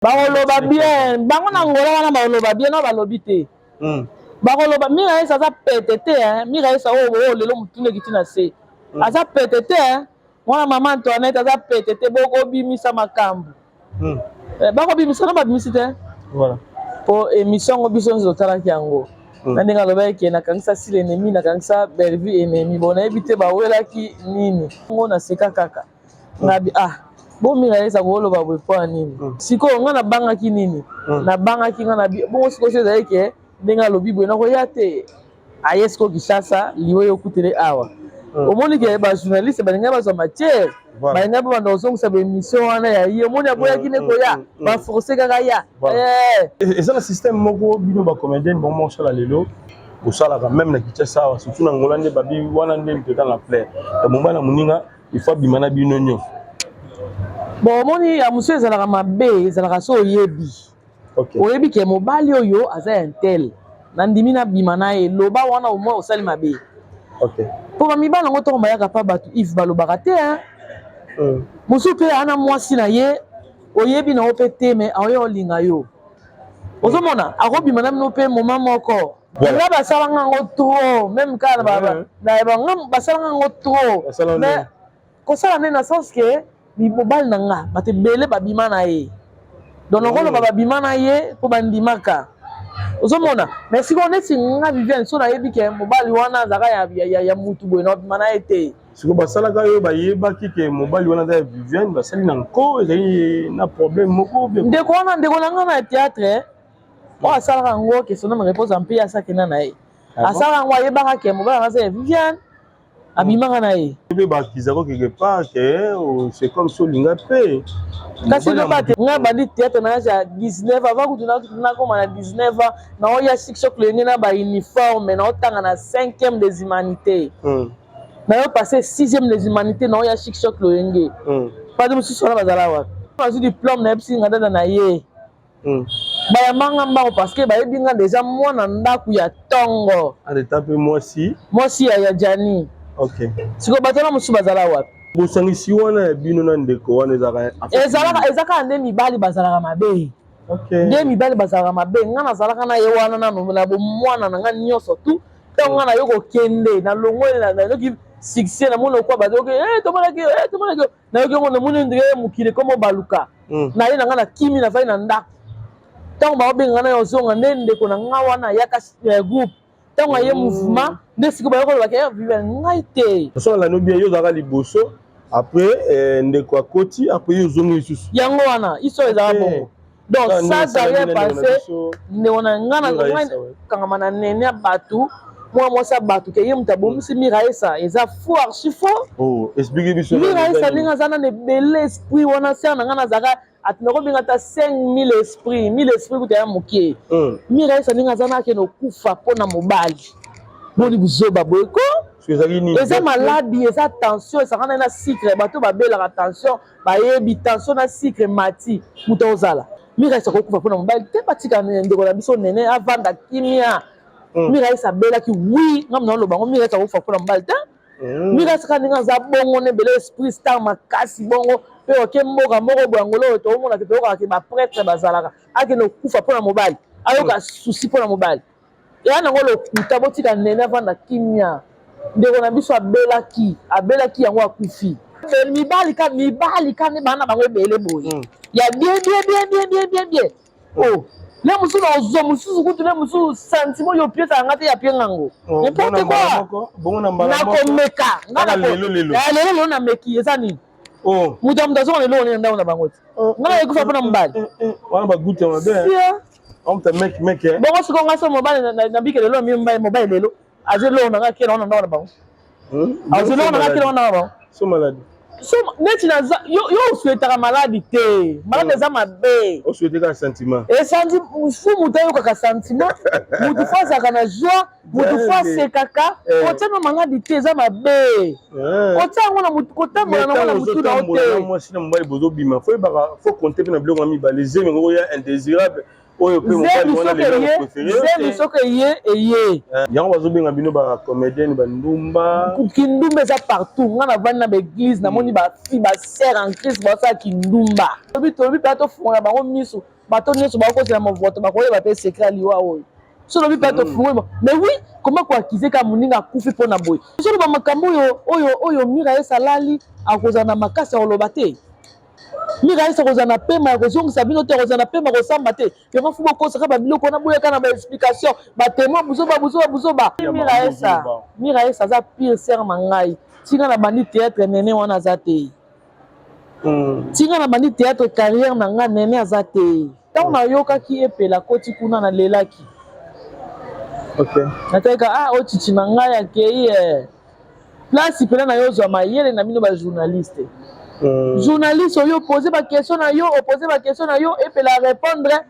Bakoloba bien bango na Angola wana, bakoloba bien no balobi te. Bakoloba Miraesa aza pete te hein. Miraesa oyo oyo lelo motuna ekiti na se. Aza pete te hein. Mwana mama Antoinette aza pete te, bokobimisa makambo. Eh, bakobimisa no babimisi te. Voilà. Po émission yango biso nyonso totalaki yango. Na ndenge alobaki ke nakangisa Sila ennemi, nakangisa Bellevue ennemi. Bon, nayebi te bawelaki nini. Ngo naseka kaka. Ngabi ah bo Miraesa koloba boye mpo ya nini? Sikoyo nga nabangaki nini? Nabangaki nga na bongo sikoyo so ezali ke ndenge alobi boye nakoya te. Aye sikoyo Kinshasa, liwa eyokutele awa. Omoni ke ba journaliste balingai bazwa matière, balingai mpe banda kozongisa ba émission wana ya ye. Omoni aboyaki ne koya, ba force kaka ya. Eza na système moko bino ba comédienne bango mosala lelo bosalaka même na Kinshasa awa, surtout na Angola nde babi wana nde moto eza na plaire ya mobali na moninga, il faut abima na bino nyonso. Bon, omoni ya mosusu ezalaka mabe, ezalaka so oyebi. Oyebi ke mobali oyo aza ya ntel, nandimi nabima na ye, loba wana au moins osali mabe. Po bamibali yango ntongo bayaka pa bato Yves balobaka te hein. Mosusu mpe ana mwasi na ye, oyebi na yo mpe te, mais aoya olinga yo. Ozomona akobima na bino mpe moma moko. Nga basalanga yango trop, même kaka na basalanga yango trop. Mais kosala nde na sens ke mobali na nga bato ebele babima na ye, donc nakoloba babima na ye mpo bandimaka, ozomona. Mais sikoyo neti nga Viviane, so nayebi ke mobali wana azalaka ya mutu boye, na babima na ye te. Sikoyo basalaka yo, bayebaki ke mobali wana aza ya Viviane, basali na nko, ezali na problème moko? Ndeko wana, ndeko na nga na théâtre oyo asalaka yango, ke son nom repose mpe asakenda na ye, asalaka yango, ayebaka ke mobali wana aza ya Viviane, abimaka na ye. Mpe bakizako quelque part ke c'est comme si olinga mpe. Kasi loba te, ngai bandi théâtre na âge ya 19, avant kutu nakoma na 19 ans, naoya Chic Choc Lenge na bauniforme, naotanga na 5e des humanités, nayo passe 6e des humanités, naoya Chic Choc Loyenge. Bato mosusu wana bazala wapi? Nazwi diplôme, nayebisi nga dada na ye, bayambanga mbango parce que bayebi nga déjà mwana ndako ya ntongo. Aleta mpe mwasi. Mwasi ya Jani. Sikoyo bato wana mosusu bazala wapi? Bosangisi wana ya bino na ndeko wana ezalaka? Ezalaka, eza kaka nde mibali bazalaka mabe. Nde mibali bazalaka mabe. Nga nazalaka na ye wana nano na bomwana na nga nyonso tu. Ntango nga nayo kokende nalongoli, nayoki succès, namoni okwa bazoki, tomonaki, tomonaki, nayoki yango, namoni ndenge mokili ekomo baluka. Naye na nga na kimi, nafai na ndako. Ntango baobenga nga na ozonga, nde ndeko na nga wana ayaka groupe. Ntango aye mouvement, nde sikoyo bayoki kolobaka Viviane, ngai te. Osala nano bien, yo ozalaka liboso, après ndeko akoti, après yo ozongi lisusu. Yango wana histoire ezalaka bongo. Donc ça ça rien passé. Ndeko na nga na kangama na nene ya bato, mwana mwasi ya bato, ke ye moto abomisi Miraesa, eza faux, archi faux. Oh, explique biso. Miraesa ndenge aza nano ebele esprit wana, sere na nga nazalaka nakobenga ata 5000 esprit, 1000 esprit kuta ya moke. Miraesa ndenge aza na akende okufa mpona mobali, boni buzoba boye ko? Eza maladi, eza tension, esangana na sucre. Bato babelaka tension bayebi tension na sucre mati, moto ozala. Miraesa akokufa mpona mobali te. Batika ndeko na biso nene avanda kimia. Miraesa abelaki, oui, ngambo naoloba yango, Miraesa akokufa mpona mobali te. Miraesa kaka ndenge aza bongo na ebele esprit star makasi bongo mpe oke mboka moko boye, Angola oyo toomona te, toyokaka ke baprêtre bazalaka, akende kokufa mpona mobali, ayoka susi mpona mobali, eya nango lokuta. Botika nene avanda kimia. Ndeko na biso abelaki, abelaki yango akufi. Mibali ka, mibali ka nde bana bango ebele boye ya bien bien bien bien bien bien bien. Oh, le mosusu na ozwa mosusu kutu, le mosusu sentiment oyo opiesaka nga te ya pie ngango. N'importe quoi. Nakomeka nga lelo lelo lelo nameki, eza nini? Moto ya moto azonga na eloko nini na ndako na bango te. Nga nayekufa mpona mobali? Wana bagute mabe. Bongo sikoyo nga so mobali nabike lelo, mobali lelo azwi eloko na nga, akela wana ndako na bango, azwi eloko na nga, akela wana ndako na bango. So maladi. So neti naza yo, yo osouhaitaka maladi te, maladi eza mabe. Osouhaite kaka sentiment. Esanti fu, moto ayokaka sentiment, motu fo azalaka na joie, motu fo asekaka. Kotia no maladi te, eza mabe. Kotia yango na motu, kotambola nango na motu na yo te. Mwasi na mobali bozobima, fo yebaka, fo compter mpe na biloko ya mibale, zemi yango oya indésirable. Oyo mpe mobali wana lelo préféré. Zemi soki eye, eye. Yango bazobenga bino bacomédienne bandumba. Kindumba eza partout. Nga navandi na baéglise, namoni bafille, basœur en Christ basala kindumba. Tolobi, tolobi mpe tofungola bango miso. Bato nyonso bakosela movoto, bakoyeba mpe secret ya liwa oyo. So lobi mpe tofungoli. Mais oui, comment koaccuser ka moninga akufi mpona boye? Ozoloba makambo oyo oyo oyo Mira esalali, akozala na makasi ya koloba te. Mira esa kozala na pema ya kozongisa bino te, akozala na pema kosamba te. Yango fu bokosaka babiloko wana, boyaka na baexplication, batémoin, buzoba, buzoba, buzoba. Mira esa, Mira esa aza pire sœur na ngai. Tika na bandi théâtre, nene wana aza te. Tika na bandi théâtre, carrière na ngai, nene aza te. Ntango nayokaki epela koti kuna, nalelaki. Natalika ah, otiti na ngai akei place mpena na yo. Ozwa mayele na bino bajournaliste. Journaliste oyo opose baquestion na yo, opose baquestion na yo, epela répondre.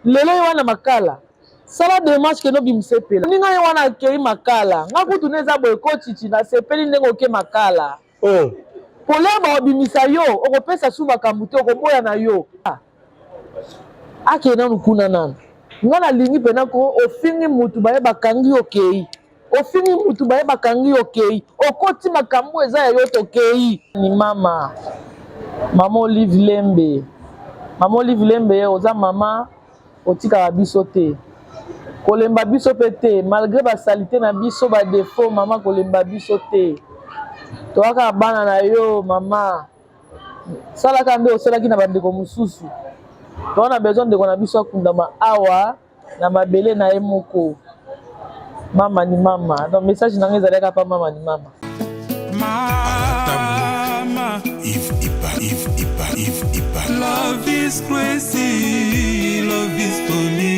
Lelo ye wana makala, sala démarche kende obimisa epela. Ndinga ye wana akei makala, nga kutu nde eza boye. Kotiti, nasepeli ndenge oke makala. Kolia baobimisa yo, okopesa su makambo te, okoboya na yo. Akende nanu kuna nanu. Nga nalingi mpena ko ofingi mutu, baye bakangi yo, okei. Ofingi mutu, baye bakangi yo, okei. Okoti makambo eza ya yo, tokei. Ni mama, mama Olive Lembe, mama Olive Lembe, oza mama, otikaka biso te, kolemba biso mpe te, malgré basaleté na biso, badéfaut. Mama, kolemba biso te, toyaka bana na yo. Mama, salaka nde osalaki na bandeko mosusu. Toza na besoin ndeko na biso akundama awa na mabele na ye moko. Mama ni mama. Donc message na ngai ezalaki pa mama ni mama. Mama, Yves Ipa, Yves Ipa, Yves Ipa. Love is crazy, love is funny.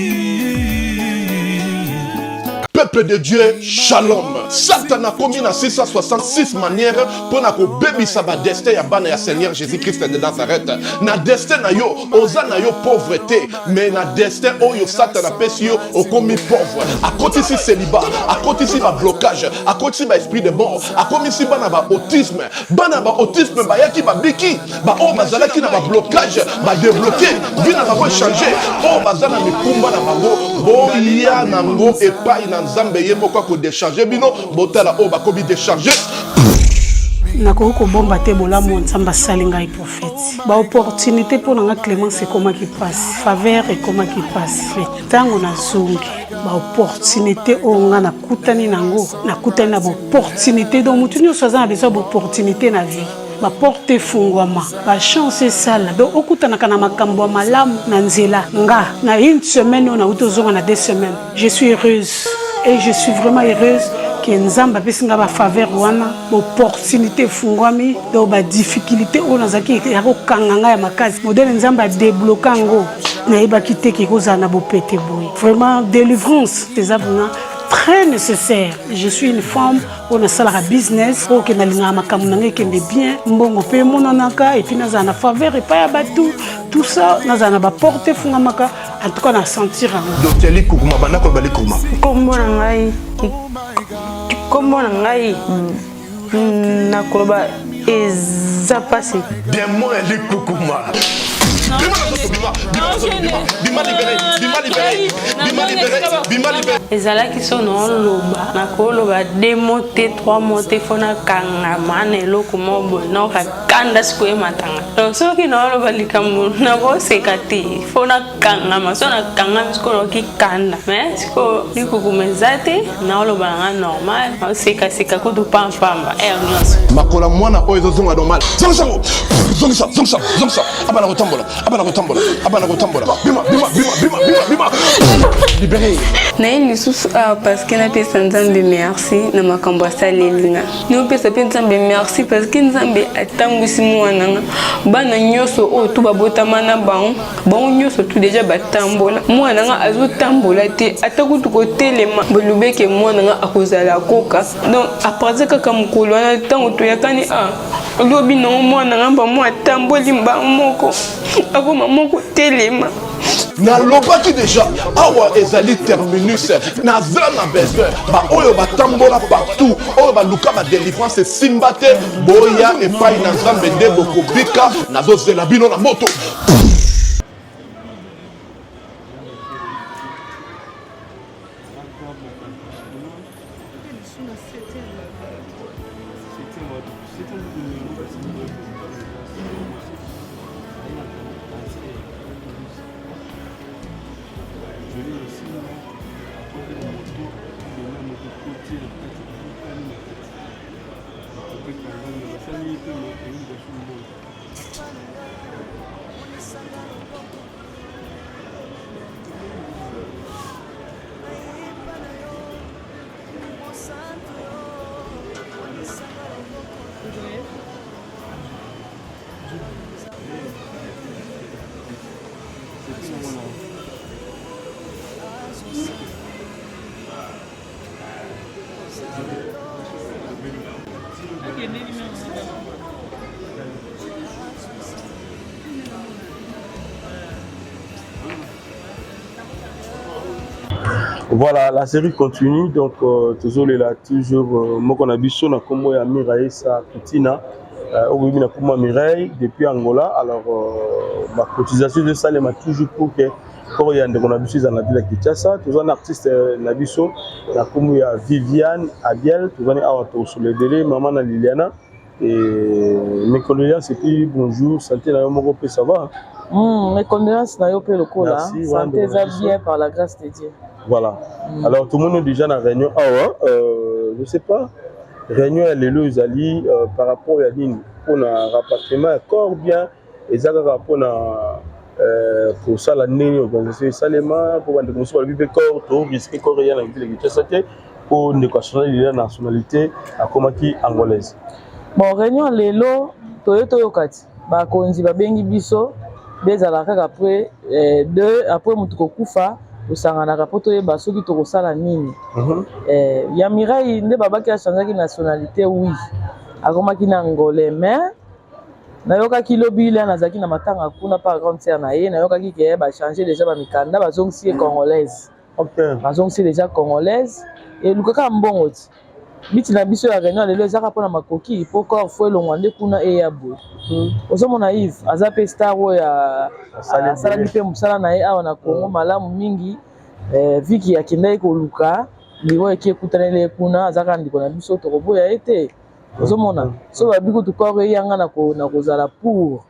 Peuple de Dieu, shalom. Satan akomi na 666 manière mpona kobebisa badestin ya bana ya Seigneur Jésus-Christ de Nazareth. Na destin na yo, oza na yo pauvre te, mais na destin oyo Satan apesi yo, okomi pauvre. Akotisi célibat, akotisi bablocage, akotisi baesprit de mort, akomisi bana baautisme. Bana baautisme bayaki, babiki. Baoyo bazalaki na bablocage badébloquer, vie na bango echange. Oyo baza na mikumba na bango, boya nango epai na Nzambe, ye moko akodécharge bino. Botala oyo bakomi décharge. Nakoki kobomba te bolamu ya Nzambe asali ngai, prophète. Baopportunité mpo na nga, Clémence, ekomaki mpasi, faveur ekomaki mpasi. Mais ntango nazongi, baopportunité oyo nga nakutani nango, nakutani na baopportunité. Donc motu nyonso aza na besoin ya baopportunité na vie, baporte efungwama, bachance esala. Donc okutanaka na makambo ya malamu na nzela. Nga na une semaine oyo nauti ozonga, na 2 semaines, je suis heureuse et je suis vraiment heureuse ke Nzambe apesi nga bafaveur wana, baopportunité efungwami. Donc badifficulté oyo nazalaki ya kokanga ngai ya makasi, modèle Nzambe adébloquer yango, nayebaki te ke kozala na bopete boye. Vraiment, délivrance eza vraiment très nécessaire. Je suis une femme oyo nasalaka business, oyo okende alingaka makambo na ngai ekende bien, mbongo mpe emonanaka, et puis nazala na faveur epai ya bato, tout ça, nazala na baporte efungamaka. En tout cas, na sentir yango. Docteur Likukuma, banda koloba Likukuma. Nkombo na ngai nakoloba eza mpasi. Démon ya Likukuma, bima na nzoto, bima, bima na nzoto, bima, bima, libéré, bima, libéré, bima, libéré, bima, libéré. Ezalaki so naoloba, nakoloba deux mots te, trois mots te, fo nakangama na eloko moko boye, naoka kanda sikoyo ematanga. Donc soki naoloba likambo, nakoseka te, fo nakangama. So nakangami sikoyo, naoki kanda. Mais sikoyo likukuma eza te, naoloba nanga normal, naosekaseka kutu pampamba aire nyonso. Makolo mwana oyo ezozonga normal. Zongisa yango, zongisa, zongisa, zongisa. Abana kotambola, abana kotambola, abana kotambola. Bima, bima, bima, bima, bima, bima, libéré. Naye lisusu awa parce que napesa Nzambe merci na makambo asaleli nga. Naopesa mpe Nzambe merci parce que Nzambe atambwisi mwana nga. Bana nyonso oyo tu babotama na bango, bango nyonso tu déjà batambola, mwana nga azotambola te, ata kutu kotelema. Bolobeke mwana nga akozala koka. Donc à partir kaka mokolo wana, ntango toyakani a lobi nango, mwana nga mbamo atamboli mbango moko, akoma moko telema. Nalobaki déjà, awa ezali terminus. Naza na besoin baoyo batambola partout, oyo baluka badélivrance esimba te. Boya epai na Nzambe nde bokobika. Nazozela bino na moto. Voilà, la série continue. Donc, euh, tozolela toujours euh, moko na biso na kombo ya Miraesa Kutina. Euh, oyo na kombo ya Mireille depuis Angola. Alors, euh, ba cotisation de salema toujours pour que corps ya ndeko na biso ezala na ville ya Kinshasa. Toza na artiste euh, na biso na kombo ya Viviane Abiel. Toza ni awa tosoledele maman na Liliana. Et mes condoléances et puis bonjour, santé na yo moko pe ça va. Mes condoléances na yo pe lokola. Santé eza bien par la grâce de Dieu. Voilà. Alors tout le monde est déjà na réunion awa, je sais pas réunion ya lelo ezali par rapport ya nini mpona rapatriement ya corps bien eza kaka mpona kosala ndenge organisation esalema mpo bandeko mosusu balobi mpe corps to risque corps eya na ville ya Kinshasa te mpo ndeko asolali lela nationalité akomaki angolaise. Bon, réunion lelo toye toyoka ti bakonzi babengi biso bezala kaka après deux après motu kokufa tosanganaka mpo toyeba soki tokosala nini. Ya Mireille nde babaki achangeaki nationalité, oui akomaki na angolais, mais nayokaki lobi ile nazalaki na matanga kuna pa grande sœur na ye, nayokaki ke bachange déjà bamikanda, bazongisi ye congolaise. Bazongisi déjà congolaise, elukaka mbongo ti biti na biso ya réunion lelo ezaka mpona makoki po corps fo elongwa nde kuna eya boye. Ozomona Yves aza mpe star oyo asalaki mpe mosala na ye awa na Congo malamu mingi. Viki akendaki koluka liwa eki ekutaneli ye kuna, azaka ndeko na biso tokoboya ye te. Ozomona so babi kutu corps eyanga na kozala pour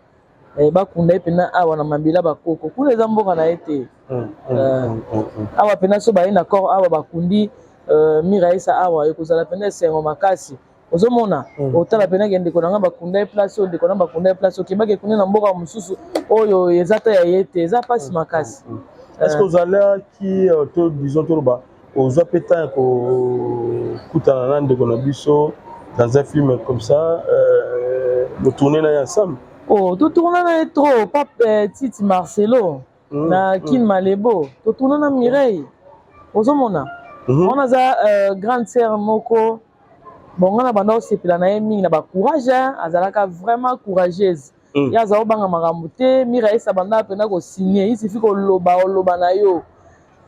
bakunda ye mpena awa na mabila bakoko kuna eza mboka na ye te. Awa mpena so baye na corps awa bakundi Miraesa awa ekozala mpena esengo makasi. Ozomona otala mpena ke ndeko na nga bakunda ye place oyo, ndeko na bakunda ye place oyo, kebaki kuna na mboka mosusu oyo eza ta ya ye te, eza mpasi makasi. Est-ce que ozalaki to disons toloba ozwa mpe temps ya kokutana na ndeko na biso dans un film comme ça, botourne na ye ensemble? Oh, totourna na ye trop pa Titi Marcelo na Kin Malebo, totourna na Mireille. Ozomona wana aza grande sœur moko bon, nga na banda osepela na ye mingi na bacourage, azalaka vraiment courageuse. Ye aza obanga makambo te. Miraesa banda mpena kosigne, il suffit koloba oloba na yo.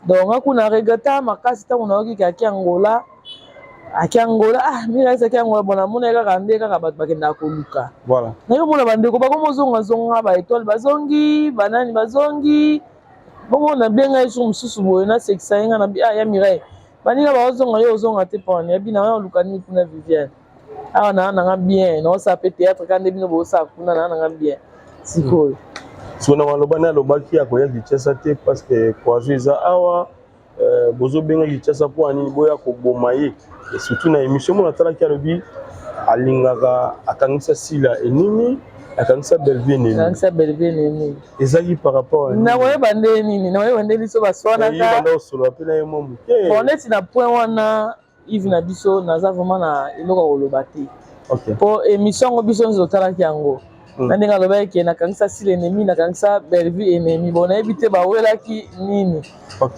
Donc nga kuna regretta makasi ntango nayoki ke aki Angola, aki Angola. Ah, Miraesa aki Angola. Bon, namona ye kaka nde kaka bato bakendaka koluka. Nayo mona bandeko bakomozongazonga, ba étoile bazongi, banani bazongi bongo. Nabenga ye jour mosusu boye, nasekisa ye nga na ah, ya Mireille, baninga baozonga, yo ozonga te mpona yabi na oluka nini kuna? Viviane, awa naa nanga bien, naosala mpe théâtre kaka nde bino bosala kuna, naa nanga bien sikoyo. Siko na maloba nde alobaki akoya Kinshasa te parce que poison eza awa. Bozobenga Kinshasa mpo nini boya koboma ye? Et surtout na émission moko natalaki, alobi alingaka akangisa Sila enini, akangisa Bellevue enemi. Akangisa Bellevue enemi. Ezalaki par rapport nakoyeba nde nini, nakoyeba nde biso baswanaka. Banda osolola mpe na ye mwa moke. Bon, neti na point wana Yves na biso, naza vraiment na eloko ya koloba te. Po émission yango biso nyonso totalaki yango na ndenge alobaki ke nakangisa Sila ennemi, nakangisa Bellevue ennemi. Bon, nayebi te bawelaki nini.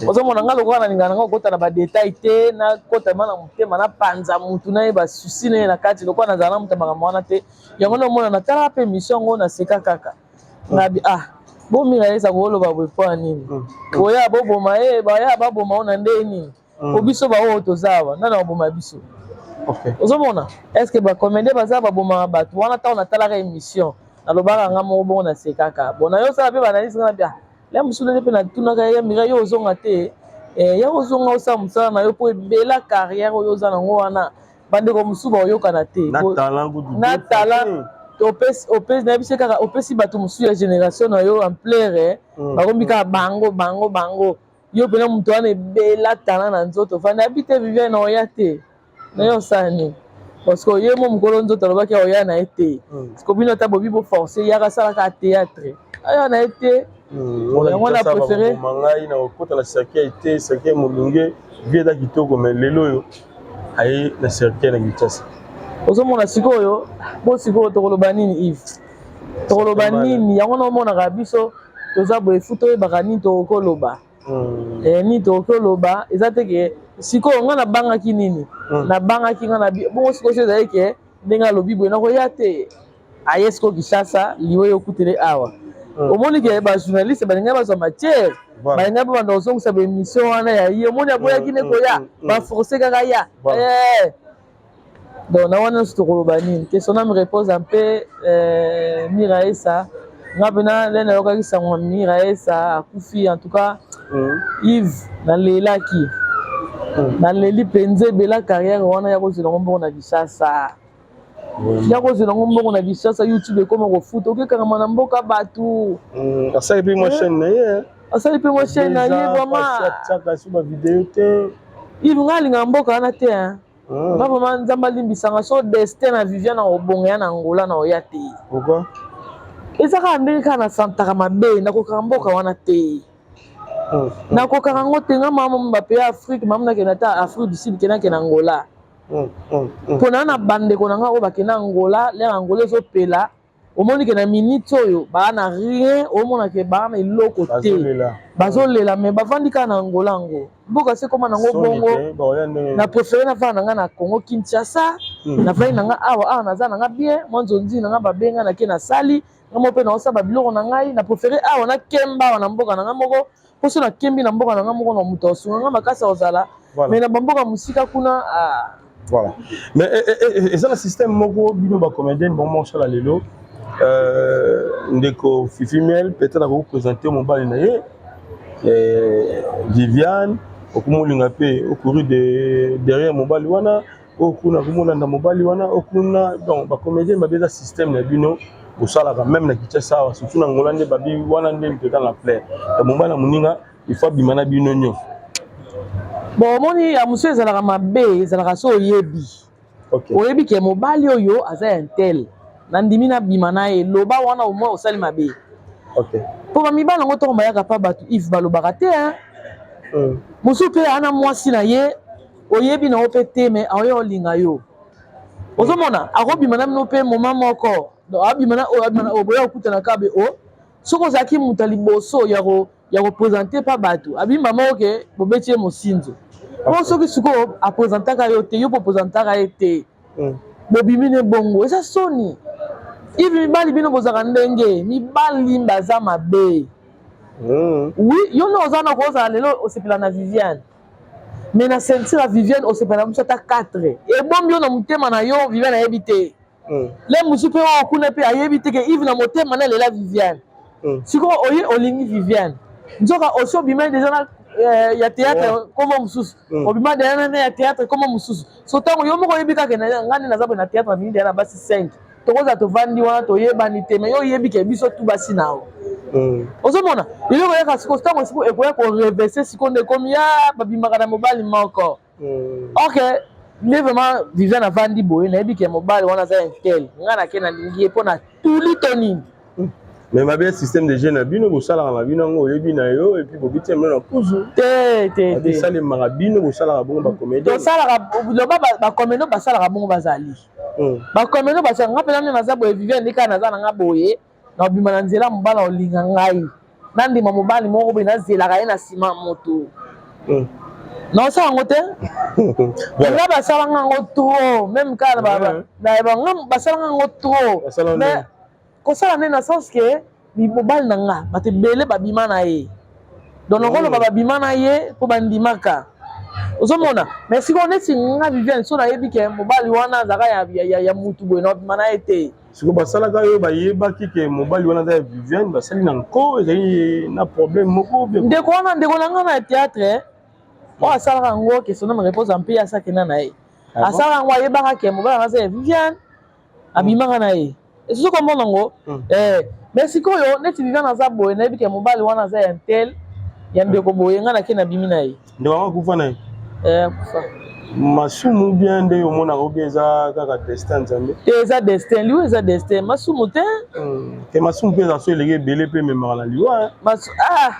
Ozomona nga lokola nalingaka nanga kokota na badetail te, nakota ma na motema, napanza mutu nayeba susi na ye na kati. Lokola nazala na moto ya makambo wana te, yango nde omona natalaka mpe émission yango, naseka kaka ngabi ah bomira eza koloba boye mpo ya nini, boya boboma ye, baya baboma o na nde nini? Po biso baoyo toza awa, nani akoboma biso? Ozomona, est ce que bacomédien baza babomaka bato wana? Ntango natalaka émission, nalobaka nga moko bongo, nasekaka. Bon, nayo osala mpe baanalyse nga na bia la mosusu nde mpe natunaka ye: Mira, yo ozonga te? Eh, ya kozonga osala mosala na yo mpo ebela carrière oyo oza nango wana bandeko mosusu bakoyokana te na talent nayebisi kaka opesi bato mosusu ya génération na yo ampleur eh. Bakomi kaka bango bango bango yo mpena moto wana ebela talent na nzoto fanda yabi te Viviane na oya te na yo osala nini parce que ye mo mokolo nzoto alobaki oya na ye te hmm. parce que bino ata bobi boforce yaka asalaka théâtre aya na ye te hmm, yango na préféré ngai na kokota na cercueil te cercueil molunge vie eza kitoko mais lelo oyo aye na cercueil na Kinshasa ozomona sikoyo bo sikoyo tokoloba nini Yves tokoloba nini yango naomonaka biso toza boye fu toyebaka nini tokoloba hmm. eh, nini tokoki oloba eza te ke sikoyo ngai nabangaki nini hmm. nabangaki ngai na bongo sikoyo so ezali ke ndenge alobi boye nakoya te aye sikoyo Kinshasa liwa eyokutele awa hmm. omoni ke bajournaliste balingaki bazwa matière balingaki babanda kozongisa baémission wana ya ye omoni aboyaki ne koya baforce kaka ya eh. Donc na wana nyonso tokoloba nini? Que son âme repose en paix euh, Mira Esa. Nga pena le nayokaki sango Mira Esa akufi en tout cas Yves nalelaki. Naleli mpenza ebela carrière wana ya kozela ngo mbongo na Kinshasa. Ya kozela ngo mbongo na Kinshasa YouTube ekoma kofuta okekangama na mboka bato. Asali mpe mwa chaîne na ye. Asali mpe mwa chaîne na ye vraiment. Atiaka su ba video te. Yves nga alingaka mboka wana te hein. Ah. Nga vraiment nzambe alimbisanga so destin na Viviane na obonga ya na Angola na oya te. Pourquoi? Eza kaka ndenge kaka nasantaka mabe nakokaka mboka wana te. Hmm. Nakokaka yango te nga mama bape ya Afrique mama nakende ata Afrique du Sud kende nakende Angola. Hmm, Mpo na na bandeko na nga oyo bakende Angola lere Angola ezopela omoni ke na minute oyo baa na rien omona ke baa na eloko te bazolela me bavandi kaka na Angola yango mboka se ekoma nango bongo na préféré navanda na nga na Congo Kinshasa hmm. navandi na nga awa awa naza na nga bien mwa nzonzi na nga babenga nake nasali nga moko mpe naosala babiloko na ngai na préféré awa nakemba awa na mboka na nga moko mpo so nakembi na mboka na nga moko na moto asunga nga makasi akozala mais na bamboka mosika kuna ah. Voilà. Mais eh, eh, eh, eza na système moko bino ba comédienne bango mosala lelo euh, ndeko Fifi Miel peut-être akoki présenter mobali na ye eh, Viviane okomolinga mpe okuri de derrière mobali wana oyo kuna akomolanda mobali wana oyo kuna donc ba comédienne babi eza système na bino bosalaka même na Kinshasa awa surtout na Angola nde babi wana nde mpenza na plaire mobali na moninga il faut abima na bino nyonso. Bon omoni ya mosusu ezalaka mabe ezalaka so oyebi okay. Oyebi ke mobali oyo aza ya ntel nandimi nabima na ye loba wana au moins osali mabe okay. Po bamibali yango ntongo bayaka pa bato Yves balobaka te hein? Mosusu mpe ana mwasi na ye oyebi na yo mpe te mais aoya olinga yo ozomona akobima na bino mpe moma moko abima na oyo abima na oyo boya kokutana kabe o soki ozalaki moto ya liboso ya ko ya kopresente pa bato abimba moko ke bobeti ye mosinzo po soki sikoyo apresentaka yo te yo mpo opresentaka ye te hmm. bobimi ne bongo eza soni ivi mibali bino bozalaka ndenge mibali baza mabe hmm. Oui yo nde oza na kozala lelo osepela na Viviane mais na ceinture ya Viviane osepela na biso ata 4 ebombi yo na motema na yo Viviane ayebi te Mm. Le mosusu mpe oyo kuna mpe ayebi te ke Yves na motema na lela Viviane. Mm. Sikoyo oye olingi Viviane. Nzoka osi obima deja na eh, ya théâtre yeah. kombo mosusu. Mm. Obima deja na ya théâtre kombo mosusu. So ntango yo moko oyebi kaka na ngai nde naza boye na théâtre na bimi deja na basi 5. Tokozala tovandi wana toyebani te mais yo oyebi ke biso tu basi na yo. Ozomona eloko eyaka sikoyo ntango sikoyo ekoya korevese sikoyo nde ekomi ya babimaka na mobali moko. Mm. Ok, nde vraiment Viviane avandi boye nayebi ke mobali wana aza intel ngai nake nalingi ye mpo na tuli to nini hmm. Mais mabe système de jeu na bino bosalaka na bino yango oyebi na yo et puis bobiti bino na kuzu te te te esalemaka bino bosalaka bongo bacomédien tosalaka loba bacomédien basalaka bongo bazali hmm. bacomédien basalaka nga mpenza nde naza boye Viviane nde kaka naza na nga boye Nakobima na nzela mobali akolinga ngai nandima mobali moko boye nazelaka ye na nsima ya moto hmm. naosala yango te nga basalanga yango trop meme kaka nga basalanga yango trop mais kosala nde na sens ke mobali na nga bato ebele babima na ye donc nakoloba hmm. babima na ye mpo bandimaka ozomona mais sikoyo neti nga Viviane so nayebi ke mobali wana azalaka ya, ya, ya, ya mutu boye nakobima na ye te Siko basalaka yo bayebaki ke mobali wana aza ya Viviane basali na nko ezali na problème moko ndeko wana ndeko na ngai na théâtre. Oyo asalaka yango que son âme repose en paix, asakenda na ye. Ah bon? Asalaka yango, ayebaka ke mobali anga aza ya Viviane, abimaka na ye. Esusu komona yango. Mais sikoyo neti Viviane aza boye, nayebi ke mobali wana aza ya ntel ya ndeko boye, ngai nake nabimi na ye. Ndeko yango akufa na ye? Eh, akufa. Masumu bien nde omonaka ou bien eza kaka destin Nzambe? Te, eza destin, liwa eza destin, masumu te. Te, masumu mpe eza so eleki ebele mpe ememaka na liwa. Ah!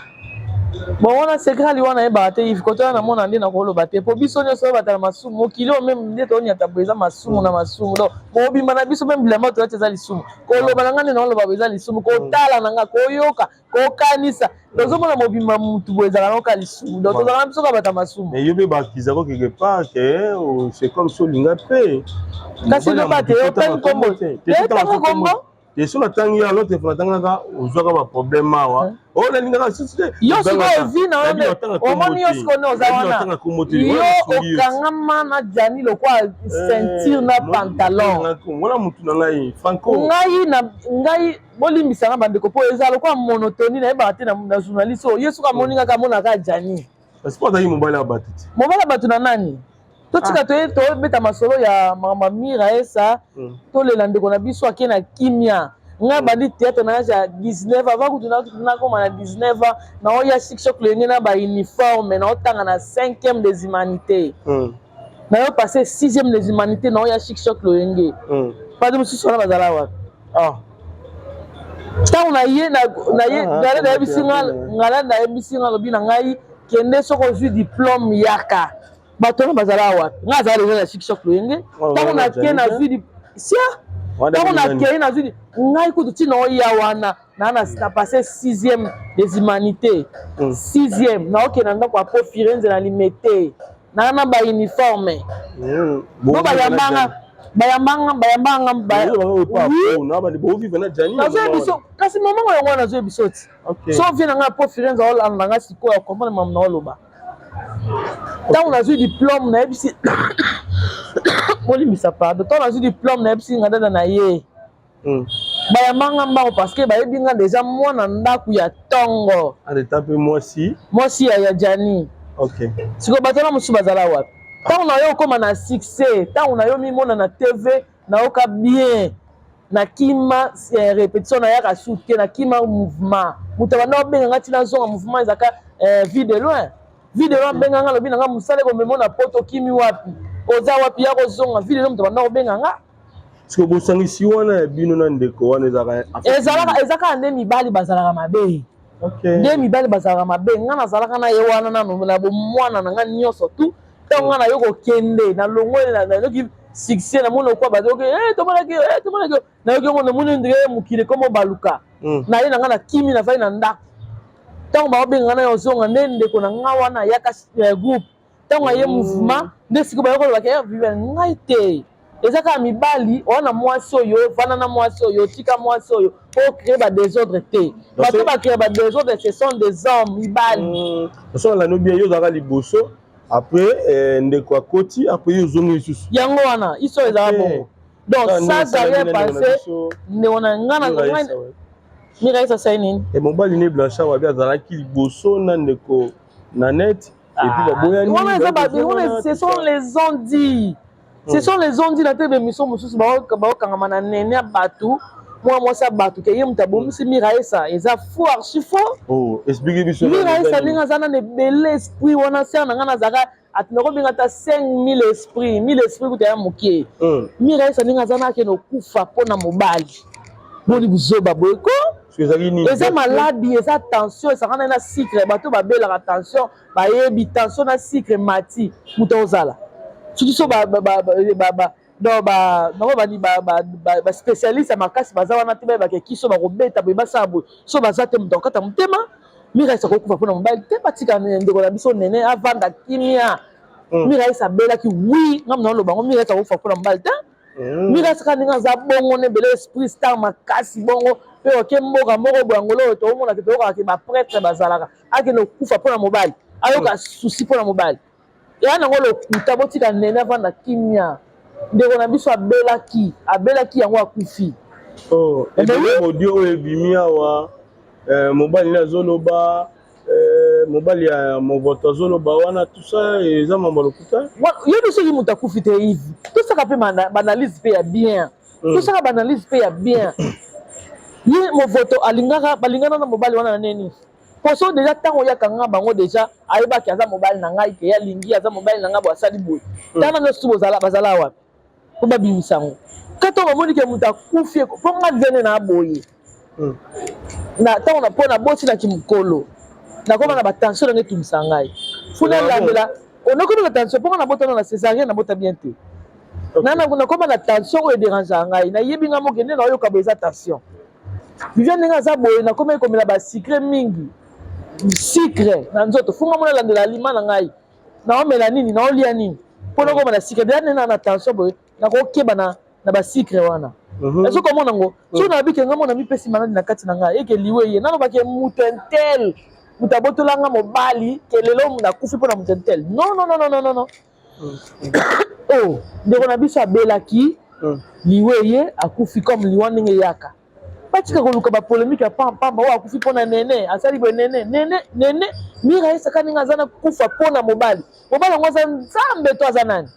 Bon, wana secret liwa nayebaka te, Yves. Koto wana namona nde nakoloba te, po biso nyonso oyo batala masumu, mokili oyo meme nde tonyata boye eza masumu na masumu. Donc mobimba na biso, meme bilamba tolati eza lisumu. Koloba na ngai nde naoloba boye eza lisumu, kotala na ngai, koyoka, kokanisa, tozomona mobimba mutu boye ezalaka noka lisumu. Donc tozalaka na biso kaka bata masumu. Mais yo mpe bakizako quelque part ke c'est comme si olinga mpe. Kasi loba te, otangi nkombo te, otangi nkombo. Te, so natangi ya l'autre fois, natangaka ozwaka baproblème awa oyo nalingaka susu te. Yo sikoyo vi na yo nde omoni, yo sikoyo nde oza wana, yo okangama na Jani lokwa ceinture na pantalon. Wana mutu na ngai Franco. Ngai na ngai, bolimbisanga bandeko, mpo eza lokwa monotonie, nayebaka te na journaliste oyo. Ye soki amoni kaka, amonaka Jani. Parce que azalaki mobali ya bato te. Mobali ya bato na nani? Totika tobeta masolo ya makambo ya Mira Esa. Tolela ndeko na biso ake na kimia. Ngai bandi théâtre na âge ya 19, avant kutu nakoma na 19 ans, naoya Chic Choc Lenge na bauniforme, naotanga na 5e des humanités, nayo passe 6e des humanités, naoya Chic Choc Loyenge. Bato mosusu wana bazala wapi? Ntango na ye na ye ngala nayebisi nga, ngala nayebisi nga, alobi na ngai: "Kende, soki ozwi diplôme, yaka." Bato wana bazala wapi? Ngai azala deja na Chic Choc Loyenge. Ntango nake nazwi sia, ntango nakei nazwi ngai kutu ntina oya wana na passe sixième des humanités, sixième, naokende na ndako ya po Firenze na Limete, naa na bauniforme bo bayambanga, bayambanga, bayambanga. Nazoya biso, kasi mamango yango wana nazoya biso ti so vie na ngai po Firenze aolanda nga sikoyo, akomprendre mamu na oloba. Ntango nazwi diplôme, nayebisi, bolimbisa, pardon, ntango nazwi diplôme, nayebisi nga dada na ye, bayambanga mbango parce que bayebi nga deja mwana ndako ya ntongo. Aleta mpe mwasi. Mwasi ya Jani. Sikoyo bato wana mosusu bazala wapi? Ntango na yo okóma na succès, ntango na yo mimona na TV, nayoka bien, nakima répétition, nayaka su te, nakima mouvement. Moto abanda obenga nga ntina azonga mouvement ezalaka Vie de Loin. Vie de Loin abenga nga, alobi na nga: "Mosala ekomema na poto, okimi wapi? Oza wapi? Ya kozonga." Vie de Loin moto abanda kobenga nga. Siko bosangisi wana ya bino na ndeko wana ezalaka? Ezalaka, eza kaka nde mibali bazalaka mabe, nde mibali bazalaka mabe. Nga nazalaka na ye wana nano na bomwana na nga nyonso tu. Ntango nga nayo kokende, nalongoli, nayoki succès, namoni okwa bazoki, tomonaki, tomonaki, nayoki yango, namoni ndenge mokili ekomo baluka. Naye na nga, nakimi, nafai na ndako. Ntango baobenga nga na yo ozonga, nde ndeko na nga wana ayaka groupe. Ntango aye mouvement, nde sikoyo bayoki olobaka Viviane. Ngai te, eza kaka mibali wana. Mwasi oyo vanda na mwasi oyo, tika mwasi oyo po créer badésordre te. Bato bacréer badésordre, ce sont des hommes, mibali. So alandi bien, yo ozalaka liboso, après ndeko akoti, après yo ozongi lisusu. Yango wana histoire ezalaka bongo. Donc ça ça rien passé. Ndeko na nga na Miraisa asali nini? Mobali ne Blanchard wabi azalaki liboso na ndeko na net et puis baboyani. Wana eza wana, ce sont les on-dit, ce sont les on-dit. Na te bémission mosusu baokangama na nene ya bato, mwana mwasi ya bato, ke ye moto abomisi Miraesa. Eza faux, archi faux. Oh, explique biso. Miraesa ndenge aza nana ebele esprit wana, sere na ngai nazalaka atinda kobenga ata 5000 esprit, 1000 esprit kuta ya moke. Miraesa ndenge aza na akende okufa mpo na mobali, boni buzoba boye ko? Eza maladi, eza tension, esangana na sucre. Bato babelaka tension bayebi tension na sucre mati, moto ozala surtout so donc bango bani baspécialiste ya makasi baza wana te, bayebaka kiso bakobeta boye, basala boye. So baza te, moto akokata motema. Miraisa akokufa mpona mobali te. Batika ndeko na biso nene avanda kimia. Miraisa abelaki, oui, ngambo na oloba yango. Miraisa akokufa mpona mobali te. Miraisa kaka ndenge aza bongo, na ebele esprit star makasi bongo mpe oke mboka moko boye, Angolo oyo toomona te, toyokaka ke baprêtre bazalaka. Akende kokufa mpona mobali, ayoka susi mpona mobali, eya nango lokuta. Botika nene avanda kimia. Ndeko na biso abelaki, abelaki yango akufi. Oh, audio oyo ebimi awa, mobali nde azoloba. mobali ya Movoto azoloba wana tout ça eza mambo ya lokuta. Yebi soki moto akufi te Yves, tosaka mpe baanalyse mpe ya bien. Tosaka baanalyse mpe ya bien. Ye Movoto alingaka balingana na mobali wana na nini? Poso deja ntango oyo akanga bango deja ayebaki aza mobali na ngai ke ye alingi aza mobali na ngai bo asali boye. Tala nyonso tu bazala wapi? Mpo babimisa yango. Kaka bamoni ke moto akufi mpo nga vene na boye. Na ntango mpo naboti na kimokolo nakoma na batension ndenge etungisa ngai. Funa elandela onakomi na tension mpo nga nabotana na césarienne nabota bien te. Nakoma na tension oyo ederangeaka ngai. Nayebi ngai moke nde naoyoka boye eza tension. Viviane ndenge aza boye nakomi komela ba sucre mingi. Sucre na nzoto. Funga mona landela aliment na ngai. Naomela nini, naolia nini. Mpo nakoma na sucre. Deja nde na tension boye nakokeba na na ba sucre wana. Ezo komona ngo. So na bike nga mona mipesi maladi na kati na ngai eke liwe ye. Nano bake moto intel. Moto abotola nga mobali ke lelo nakufi mpo na moto intel. Non non non non non non. Oh, ndeko na biso abelaki liwe ye akufi comme liwa ndenge eyaka. Batika koluka ba polémique ya pamba oyo akufi mpo na nene, asali boye nene, nene, nene. Mira esaka ndenge aza na kufa mpo na mobali. Mobali yango aza nzambe to aza nani?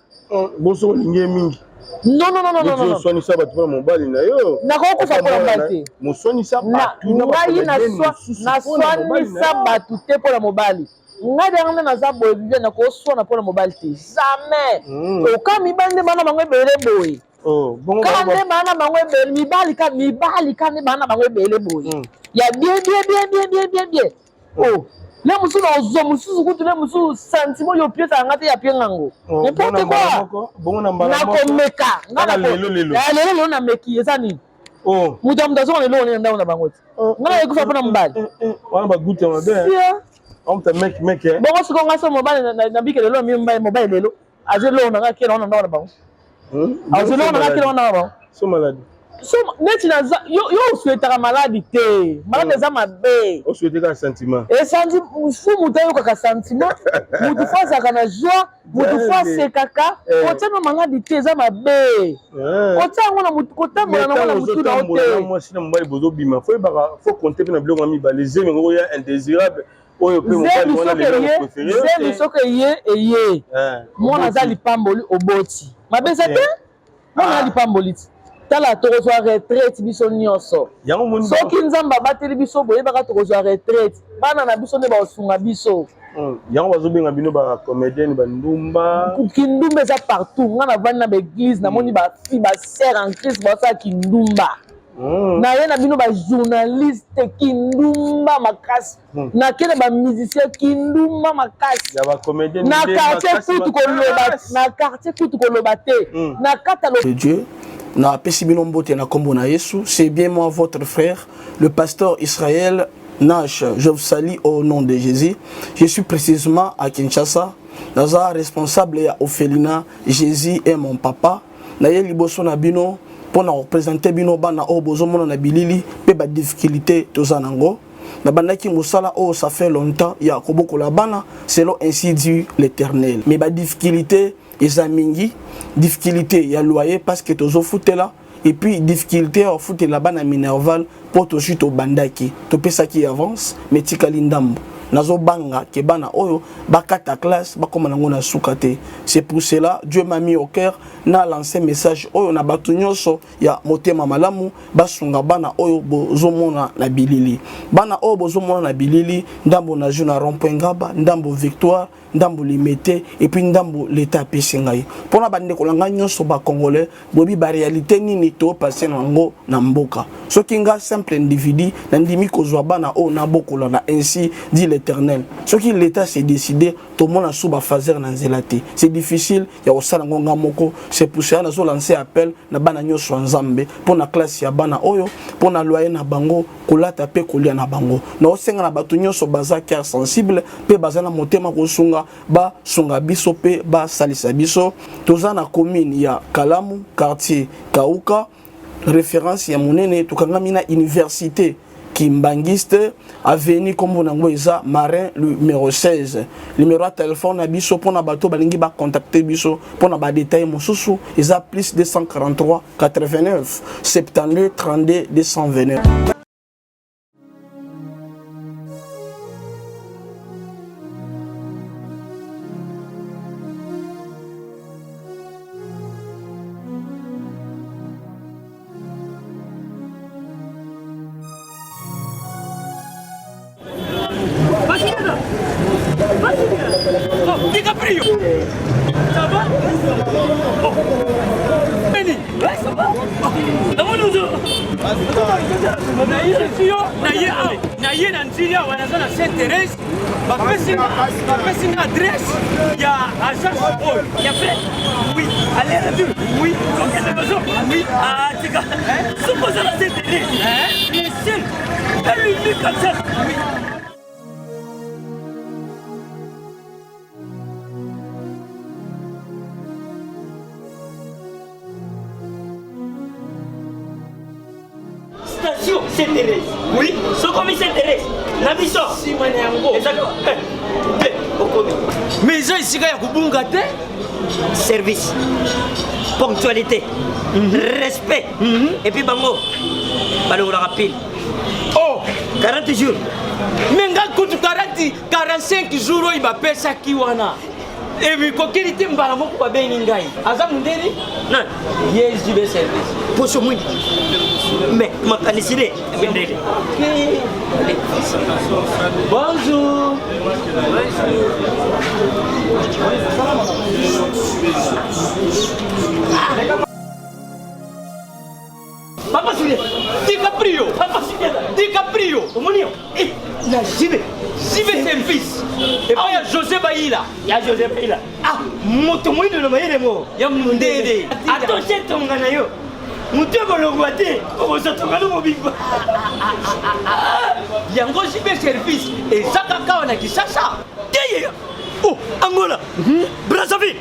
Boso olingi ye mingi. Non non non non non. Oswanisa bato mpo na mobali na yo. Nakokufa mpo na mobali te. Moswanisa bato na ngai naswanisa bato te mpo na mobali. Ngai de ngai naza boye Viviane nakoswana mpo na mobali te. Jamais. Oka mibali nde bana bango ebele boye. Kaka nde bana bango ebele mibali ka mibali ka nde bana bango ebele boye. Ya bien bien bien bien bien bien bien. Oh, le mosusu na ozwa mosusu kutu le mosusu sentiment oyo opiesaka nga te ya pie ngango. N'importe quoi. Nakomeka. Nga lelo lelo nameki eza nini? Moto ya moto azonga na eloko nini na ndako na bango te. Nga nakokufa mpo na mobali. Wana bagute mabe. Bongo sikoyo nga so mobali nabike lelo na mobali lelo azwi eloko na nga akela wana ndako na bango. Azwi eloko na nga akela wana ndako na bango. So maladi. So neti naza yo yo osouhaitaka maladi te. Maladi eza mabe. Osouhaite kaka sentiment. E senti fu moto ayokaka sentiment, moto fo azalaka na joie, moto fo asekaka, kotia na maladi te eza mabe. Kotia yango na motu, kotambola nango na motu na yo te. Mwasi na mobali bozobima, fo yebaka fo compter pe na biloko ya mibale, zemi yango ya indésirable. Oyo pe mobali wana lelo préféré. Zemi soki eye eye. Mwana aza lipamboli oboti. Mabe eza te? Mwana aza lipamboli ti. Tala tokozwa retraite biso nyonso. Soki Nzambe abateli biso boyebaka tokozwa retraite. Bana na biso nde bakosunga biso. Yango bazobenga bino ba comédienne ba ndumba. Kindumba eza partout. Nga navandi na ba église namoni ba fille ba sœur en Christ basala kindumba. Naye na bino ba journaliste kindumba makasi. Nake na ba musicien kindumba makasi. Ya ba comédien na quartier kutu koloba, na quartier kutu koloba te. Na kata de Dieu. Na pesi bino mbote na kombo na Yesu, c'est bien moi votre frère, le pasteur Israël Nash. Je vous salue au nom de Jésus. Je suis précisément à Kinshasa. Naza responsable ya orphelinat Jésus est mon papa. Na ye liboso na bino pour na représenter bino bana oyo bozomona na bilili pe ba difficulté toza nango. Nabandaki mosala oyo ça fait longtemps ya kobokola bana selon ainsi dit l'Éternel. Mais ba difficulté eza mingi, difficulté ya loyer parce que tozofutela et puis difficulté ya kofutela bana minerval po tozwi tobandaki topesaki avance mais tikali ndambo. Nazobanga ke bana oyo bakata classe bakoma nango na suka te. C'est pour cela Dieu m'a mis au cœur na lancer message oyo na bato nyonso ya motema malamu basunga bana oyo bozomona na bilili. Bana oyo bozomona na bilili, ndambo na jour na rond-point Ngaba, ndambo Victoire, ndambo Limete et puis ndambo l'État apesi ngai. Pona bandeko na ngai nyonso ba Congolais, boyebi ba réalité nini to passer na yango na mboka. Soki nga simple individu nandimi kozwa bana oyo nabokola na ainsi dit l'Éternel. Soki l'État s'est décidé, tomona sous ba phaser na nzela te. C'est difficile ya kosala ngo nga moko, c'est pour cela nazo lancer appel na bana nyonso ya Nzambe pona classe ya bana oyo, pona loyer na bango, kolata pe kolia na bango. Naosenga na bato nyonso baza cœur sensible pe baza na motema kosunga, basunga biso pe basalisa biso. Toza na commune ya Kalamu, quartier Kauka, référence ya monene, tokangami na université Kimbanguiste, avenue kombo nango eza Marin numéro 16. Numéro ya téléphone na biso pona bato balingi ba contacter biso pona ba détails mosusu eza plus 243 89 72 32 229. Oh, DiCaprio Ça va Oh Benny Ouais, ça va Namoni ozo Naye yo, naye awa, naye na nzili awa naza na Sainte Thérèse bapesi bapesi nga adresse ya agence oyo ya frais oui aller retour oui kokende maison oui ah tika soki oza na Sainte Thérèse le seul et l'unique agence oui. Station Saint Thérèse. Oui, sokomi Saint Thérèse. Na biso. Sima na yango. Eza eh, te okomi. Mais eza esika ya kobunga te. Service. Ponctualité. Mm -hmm. Respect. Mm -hmm. Et puis bango balongolaka pile. Oh, 40 jours. Mais nga kutu 40 45 jours oyo bapesaki wana. Ebikokeli te mbala moko babengi ngai. Aza mundeli? Nani? Ye JB service. Poso mwindu. Mais makanisi ne mindele. Bonjour. Papa Julien. DiCaprio. Papa Julien. DiCaprio. Omoni yo. Eh, na JB. JB service. Epai ya José Bayila. Ya José Bayila. Ah, moto moyindo na mayele mo. Ya mundele. Atoshe tonga na yo. Moto ekolongwa te, okozwa tonga no mobimba. Yango JB service eza kaka awa na Kinshasa. Te ye. Oh, Angola. Brazzaville.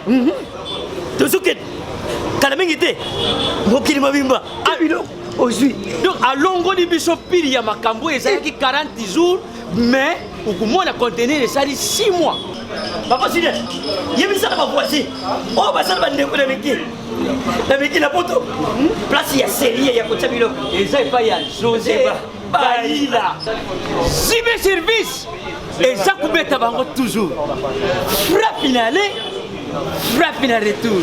Tozokende. Kala mingi te. Mokili mobimba. Ah, biloko ozwi. Donc alongoli biso pili ya makambo oyo ezalaki 40 jours mais okomona conteneur esali 6 mois. Papa Julien, yebisa na bavoisin oyo basala bandeko na miki na miki na poto place ya serie ya kotya biloko eza epai ya José Bayila. Sibe service eza kobeta bango toujours frappe na aller frappe na retour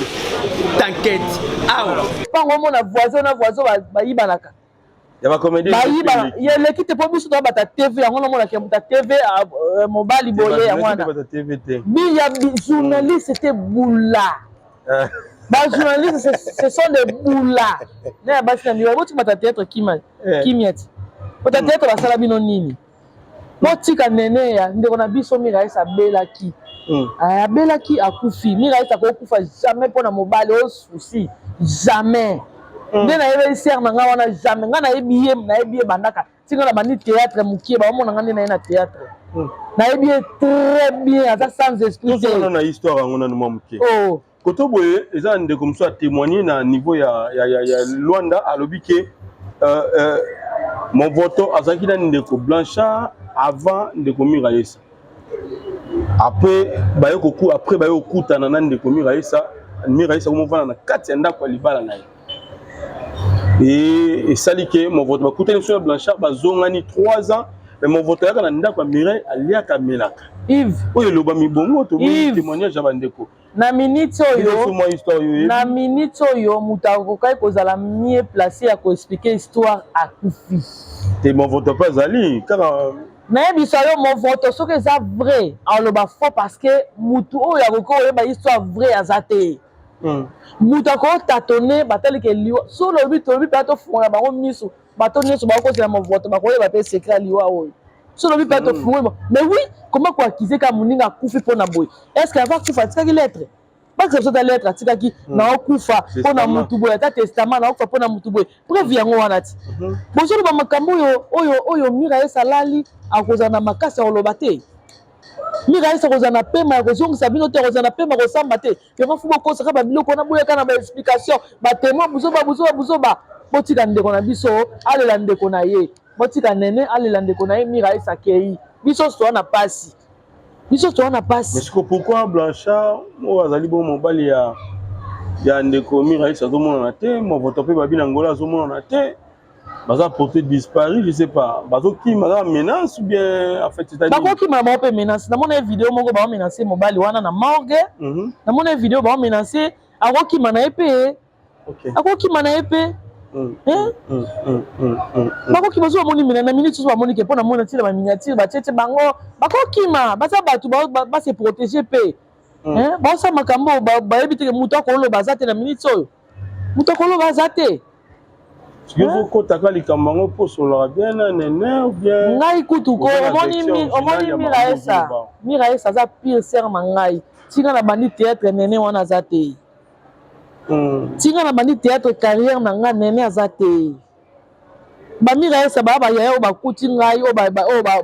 t'inquiète awa mpango omona voisin na voisin bayibanaka ya bacomédie bayibana eleki te mpo biso toyabata tv yango namonaka ya moto ya tv mobali boye yango wana bi ya journaliste te bula bajournaliste ce sont des bula na ya basi na mibali botika bata théâtre kimia ti bata théâtre basala bino nini botika nene ya ndeko na biso miraes abelaki abelaki akufi miraes akokufa jamais mpo na mobali o souci jamais nde nayebeli sere na ngai wana jamais ngai nayebi ye nayebi ye bandaka ti ngai na bandi théâtre mokie baomona ngai nde naye na théâtre nayebi ye très bien aza sans esprit te na histoire yango nanu mwa moke oh. Koto boye eza na ndeko mosusu atémoigne na niveau ya, ya, ya, ya Luanda alobi ke euh, euh, Movoto azalaki na ndeko Blanchard avant ndeko Miraesa après baye koku après baye kokutana na ndeko Miraesa Miraesa komofanda na kati ya ndako ya libala na ye e esali ke Movoto bakutani biso na Blanchard bazongani 3 ans mais Movoto ayaka na ndako ya Mireille aliaka amelaka Yves oyo elobami bongo tomoni témoignage ya bandeko na minute oyo na minute oyo moto akokaki kozala mieux placé ya koexplike histoire akufi te movoto mpe azali kaka nayebisa yo movoto soki eza vrai aloba faux parce que motu oyo akoki koyeba histoire vrai aza te moto akotatone batali ke liwa so olobi tolobi mpenza tofungola bango miso bato nyonso bakokozela movoto bakoyeba mpe secret ya liwa oyo so olobi mpe tofungoli mais oui comment koakize kaka moninga akufi mpo na boye est ce que avant akufa atikaki lettre bakisa biso ata lettre atikaki naokufa mpo na mutu boye ata testament naokufa mpo na mutu boye preuve yango wana ti bozoloba makambo oyo oyo oyo miraes alali akozala na makasi ya koloba te miraes akozala na pema ya kozongisa bino te akozala na pema kosamba te yango fo bokosaka babiloko wana boyaka na baexplication batemoin buzoba buzoba buzoba botika ndeko na biso alela ndeko na ye botika nene alela ndeko na ye miraes akei biso toza na pasi biso toza na pasi mais siko pourquoi Blanchard oyo azali bongo mobali ya ya ndeko Miraes azomonana te movoto mpe babi na Angola azomonana te baza porté disparu je sais pas bazokima aza menace ou bien en fait c'est-à-dire bakokima na bango mpe menace namona ye video moko baomenace mobali wana na morgue namona ye video baomenace akokima na ye mpe akokima na ye mpe. Bakokima soki bamoni mina na minute, soki bamoni ke mpo na mona ntina baminiature batietie bango, bakokima. Baza bato base protéger mpe baosala makambo oyo bayebi te ke moto akoloba aza te. Na minute oyo moto akoloba aza te. Soki ozokotaka likambo yango mpo osololaka bien na nene ou bien? Ngai kutu ko omoni Miraesa, Miraesa aza pire sœur na ngai. Ntinga na bandi théâtre, nene wana aza te. Ntinga na bandi théâtre, carrière na ngai, nene aza te. Bamiraesa baya, bayaya oyo bakuti ngai, oyo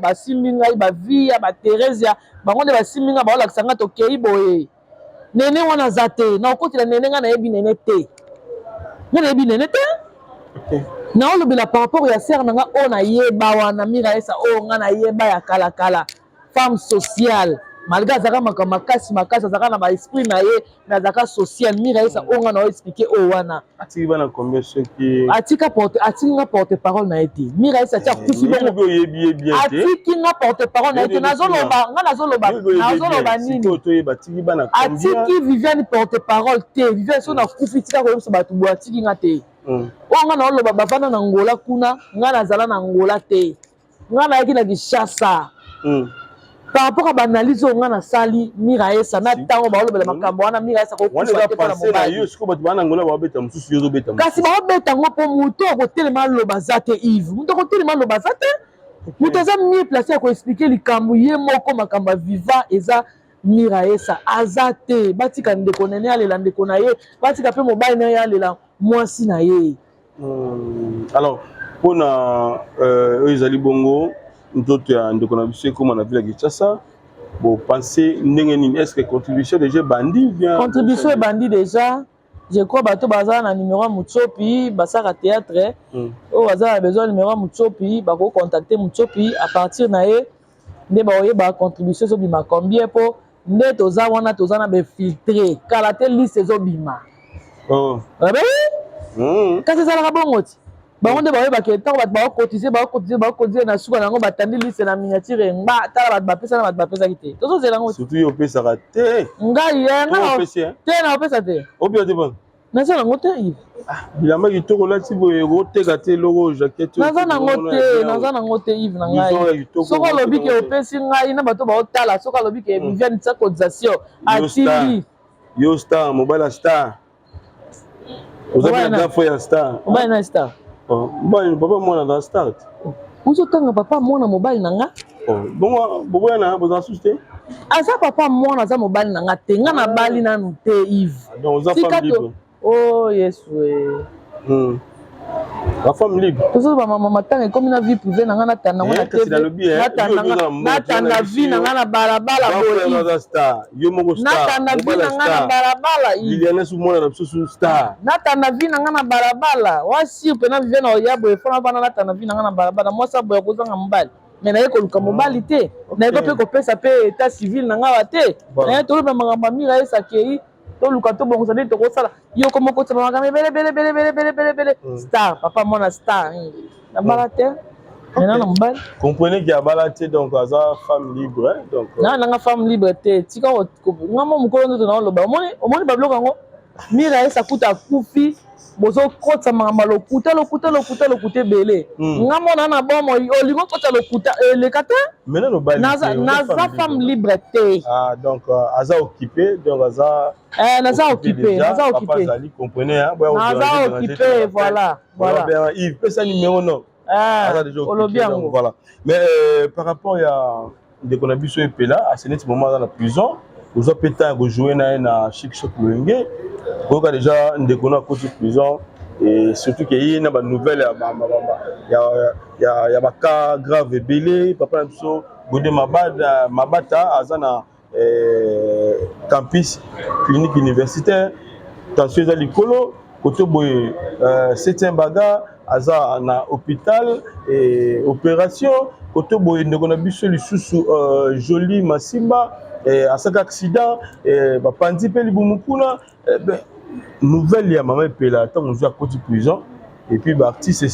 basimbi ngai, bavia batheresia, bango nde basimbi ngai, baolakisa ngai tokei boye. Nene wana aza te. Na okotela nene, ngai nayebi nene te, ngai nayebi nene te. Naolobela par rapport ya sœur na nga oyo nayeba wana, Miraesa oyo ngai nayeba ya kalakala, femme sociale. Malgré azalaka makambo makasi makasi, azalaka na baesprit na ye, mais azalaka sociale. Miraesa oyo ngai nao expliquer oyo wana. Atiki bana combien soki? Atika porte, atiki nga porte parole na ye te. Miraesa ati akufi bongo. Oyebi ye bien te. Atiki nga porte parole na ye te. Nazoloba, nga nazoloba, nazoloba nini? Toyeba atiki bana. Atiki Viviane porte parole te. Viviane, so nakufi, tika koyebisa bato boye atiki nga te. Oyo nga naoloba, bavanda na Ngola kuna, nga nazala na Ngola te, nga nayaki na Kinshasa. Par rapport à baanalyse oyo nga nasali, Miraesa na ntango baolobela makambo wana, Miraesa kokufa te mpona mobali. Kasi baobeta yango mpo moto akotelema aloba aza te. Yves, moto akotelema aloba aza te. Moto aza mieux placé ya koexpliquer likambo ye moko, makambo ya viva eza Miraesa aza te. Batika ndeko nene alela ndeko na ye, batika mpe mobali na ye alela mwasi na ye. Alors, mpona oyo ezali bongo nzoto ya ndeko na biso ekóma na ville ya Kinshasa, bopense ndenge nini? Est ce que contribution déjà ebandi bien? Contribution ebandi déjà. Je crois bato baza na numéro ya Mutsopi, basalaka théâtre, oyo baza na besoin numéro ya Mutsopi, bakocontacte Mutsopi. À partir na ye nde bakoyeba contribution ezobima combien, mpo nde toza wana, toza na bainfiltré. Kala te liste ezobima. Oh. Kasi ezalaka bongo ti bango nde bayebaka ntango bato bakocotiser, bakocotiser, bakocotiser, na suka na yango batandi liste na miniature ngba. Tala bato bapesa na bato bapesaki te, tozozela yango. Surtout yo opesaka te. Ngai te, na opesa te. Opesa te bana. Naza nango te, Yves. Bilamba kitoko olati boye, okoteka te eloko jaquette? Naza nango te, naza nango te, Yves na ngai. Soki olobi ke opesi ngai na bato baotala, soki alobi ke Viviane tia cotisation, atindi. Yo star, mobali ya star, oza mpe na grand frère ya star. Mobali na star? Mobali, papa mwana aza star. Ozotanga papa mwana mobali na nga? Bongo boboya na bozala susu te? Aza papa mwana, aza mobali na nga te. Nga nabali nanu te, Yves. Donc oza femme libre? Oh Yesu e! La femme libre. Tozoloba mama matanga ekomi na vie privée na nga, natanda ngo na TV, natanda vie na nga na balabala boye. Natanda vie na nga na balabala. Liliane su mwana na biso su star. Natanda vie na nga na balabala wasir mpena Viviane oya boye fona vana. Natanda vie na nga na balabala, mwasi aboya kozanga mobali, mais naye koluka mobali te, naye mpe kopesa mpe état civil na nga wa te. Naye toloba makambo ya Mira esakei, toluka tobongisa nde tokosala. Yo koma okotisa makambo ebele ebele ebele ebele ebele ebele ebele. Star, papa mwana star, nabala te, maintenant na mobali. Comprenez que abala te, donc aza femme libre, donc Na nanga femme libre te. Tika nga mo mokolo nzoto naoloba. Omoni, omoni babiloko yango, Mira esakuta akufi, bozokotisa makambo ya lokuta, lokuta, lokuta, lokuta ebele. Nga mona na bomo olingi okotisa lokuta eleka te. Naza femme libre te. Ah, donc aza occupé, donc aza Naza occupé, naza occupé. Azali, comprenez, hein. Naza occupé, voilà, voilà. Yves, pesa numéro no. Aza déjà occupé. Olobi yango. Voilà, mais par rapport ya ndeko na biso epela ase neti moment aza na prison, ozwa mpe temps ya kojouer na ye na Chic Choc Loyenge, koyoka déjà ndeko no akoti prison, et surtout ke ye na banouvelle ya bacas grave ebele. Papa na biso Gode Mabata aza na campus clinique universitaire, tension eza likolo. Kote boye septième baga aza na hôpital et opération. Kote boye ndeko na biso lisusu Joli Masimba asalaki accident, bapanzi mpe libumu kuna. Ben, nouvelle ya mama epela ntango ozwi akoti prison, et puis baartiste,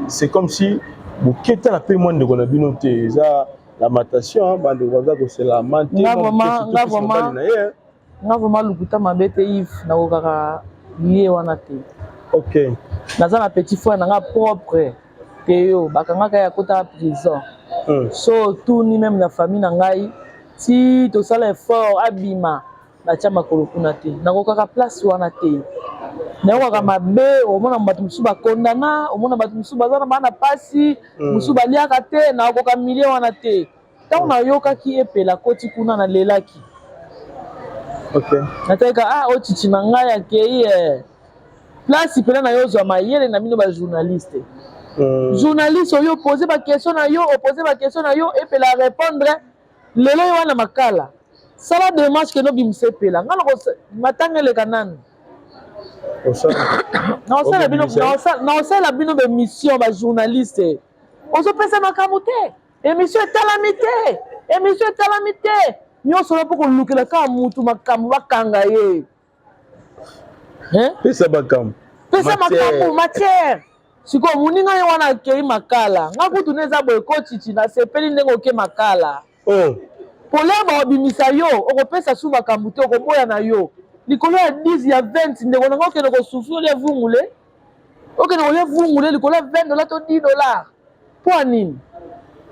c'est comme si boketala mpe mwa ndeko na bino te. Eza lamentation, bandeko baza kosela mante na ye. Nga vraiment, lokuta mabe te, Yves, nakokaka ye wana te. Ok. Naza na petit frère na nga propre Théo, bakangaka ye akota prison. So otuni meme na famille na ngai ti tosala effort abima natia makolo kuna te. Nakokaka place wana te. Nayokaka mabe, omona bato mosusu bakondana, omona bato mosusu baza na bana pasi, mosusu baliaka te, nakoka milieu wana te. Ntango nayokaki Epela akoti kuna nalelaki. Okay. Natalika ah ochichi na ngai akei eh. Place mpena na yo ozwa mayele na bino ba journaliste. Journaliste oyo pose ba question na yo, opose ba question na yo Epela répondre lelo yo wana makala. Sala démarche kende obimisa Epela. Ngai nako matanga eleka nanu. Naosala bino naosala bino ba émission ba journaliste. Ozopesa makambo te. Emission etalami te, emission etalami te. Nyonso wana mpo kolukela kaka mutu makambo bakanga ye. Hein? Pesa makambo. Pesa makambo matière. Sikoyo moninga ye wana akei makala. Nga kutu nde eza boye kochichi nasepeli ndenge oke makala. Oh. Polaire bakobimisa yo, okopesa su makambo te, okoboya na yo. Likolo ya 10 ya 20 ndeko na nga okende kosufri olia vungule. Okende kolia vungule likolo ya 20 dollars to 10 dollars. Mpo ya nini?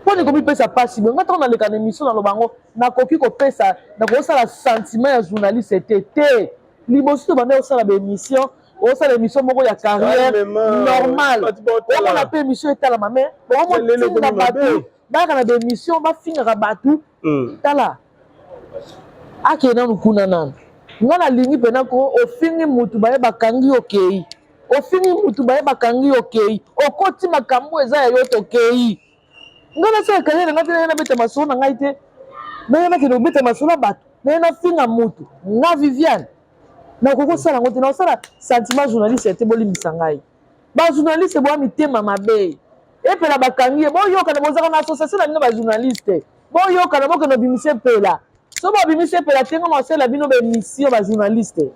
Mpo nini komipesa mpasi boye? Nga ntango naleka na émission naloba yango, nakoki kopesa, nakosala sentiment ya journaliste te te. Liboso tobanda kosala ba émission, osala émission moko ya carrière normale, omona mpe émission etalama, mais okomotinda bato bayaka na ba émission bafingaka bato. Tala, akende nanu kuna nanu. Nga nalingi mpena ko ofingi mutu baye bakangi yo okei. Ofingi mutu baye bakangi yo okei. Okoti makambo eza ya yo te okei. Nga nasala carrière na nga te, naye nabeta masolo na ngai te. Naye nakende kobeta masolo ya bato. Naye nafinga mutu. Nga Viviane, nakoki kosala yango te. Nakosala sentiment journaliste te, bolimbisa ngai. Ba journaliste boya mitema mabe. Epela bakangi ye, boyokana, bozalaka na association na bino ba journaliste. Boyokana, bokende obimisa Epela. Soki bobimisi Epela te, nga nakosalela bino ba émission ba journaliste.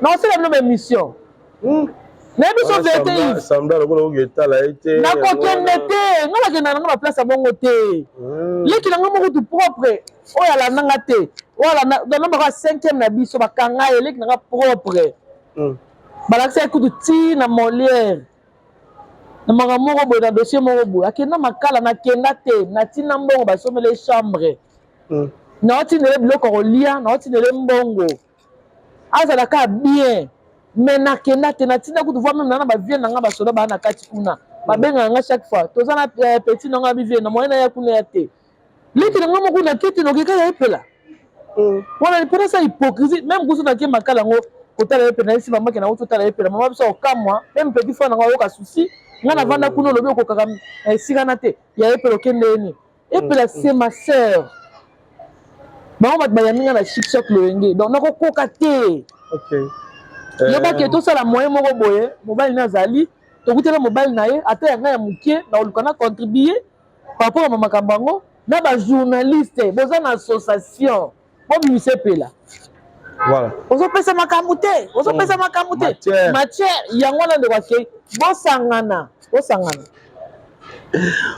Nakosalela bino ba émission. Nayebi so vérité Yves. Sambla lokola oketala ye te. Nakokende te, nga nakenda na nga ba place ya bongo te. Leki na nga moko tu propre, oyo alanda nga te. Oyo alanda, dans ba 5e na biso bakanga ye, leki na nga propre. Balakisa ye kutu ti na Molière. Na makambo moko boye, na dossier moko boye. Akenda makala, nakenda te, natinda mbongo basomela ye chambre. Naotindela biloko ya kolia, naotindela mbongo. Azala kaka bien. Mais nakenda te, natinda kutu voire même na ba vieux na nga basoda ba na kati kuna. Babengaka nga chaque fois. Toza na petit na nga bi vieux na moyen na ya kuna ya te. Leki na nga moko na kete nokeka ya epela. Wana mpona sa hypocrisie, même kusu na ke makala yango kotala ye pena esi mama ke na otala ye pena mama biso okamwa, même petit frère na nga oyoka souci, nga na vanda kuna olobi okokaka na esika na te, ya epela okende ye nini? Epela c'est ma sœur. Bango bato bayambi nga na chic choc loyenge, donc nakokoka te. Yebake tosala moyen moko boye, mobali na azali, tokutana mobali na ye, ata ya nga ya moke, na koluka na contribuer par rapport à makambo yango na ba journaliste boza na association bobimisa Epela. Voilà. Ozopesa makambo te, ozopesa makambo te. Matière yango wana ndeko akei, bosangana, bosangana.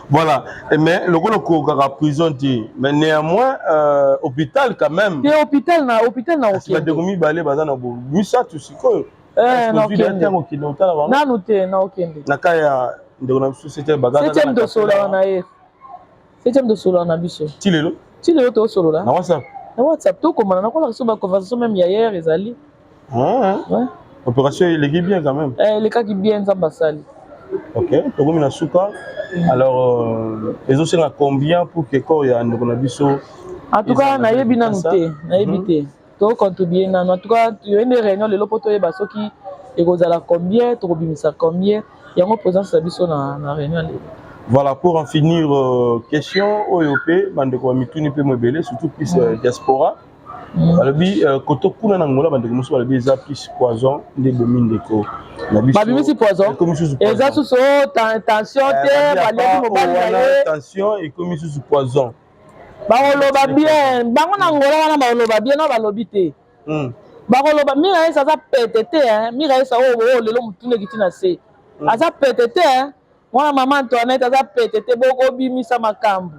Voilà. Mais lokola okokaka prison te, mais néanmoins hôpital quand même. Te hôpital na hôpital na okende. Bandeko mibale baza na bo misato sikoyo. Eh, nanu te na okende. Na ka ya ndeko na biso septième baza. Septième tosolola na ye. Septième tosolola na biso. Ti lelo? Ti lelo tosolola. Na WhatsApp? Na WhatsApp tokomana nakola biso ba conversation même ya hier ezali. Ah. Ouais. Opération eleki bien quand même. Eh, elekaki bien Nzambe asali. Ok, tokomi na suka. Alors ezosenga combien pour que corps ya ndeko na biso? En tout cas, nayebi nanu te, nayebi te. To contribuer nanu. En tout cas, toyebi réunion lelo po toyeba soki ekozala combien, tokobimisa combien. Yango présence na biso na réunion lelo. Voilà, pour en finir, question oyo pe bandeko ba mituni pe mobele, surtout plus diaspora. Balobi koto kuna na Angola bandeko mosusu balobi eza plus poison nde bomi ndeko na biso. Babimisi poison. Ekomi susu poison. Eza susu tension te, baliaki mobali na ye. Tension ekomi susu poison. Bakoloba bien, bango na Angola wana bakoloba bien, no balobi te. Bakoloba Mira Esa aza pete te, hein. Mira Esa oyo oyo lelo mutune kiti na se. Aza pete te, hein. Mwana mama Antoinette aza pete te, bokobimisa makambo.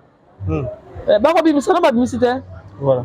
Bakobimisa na babimisi te. Voilà.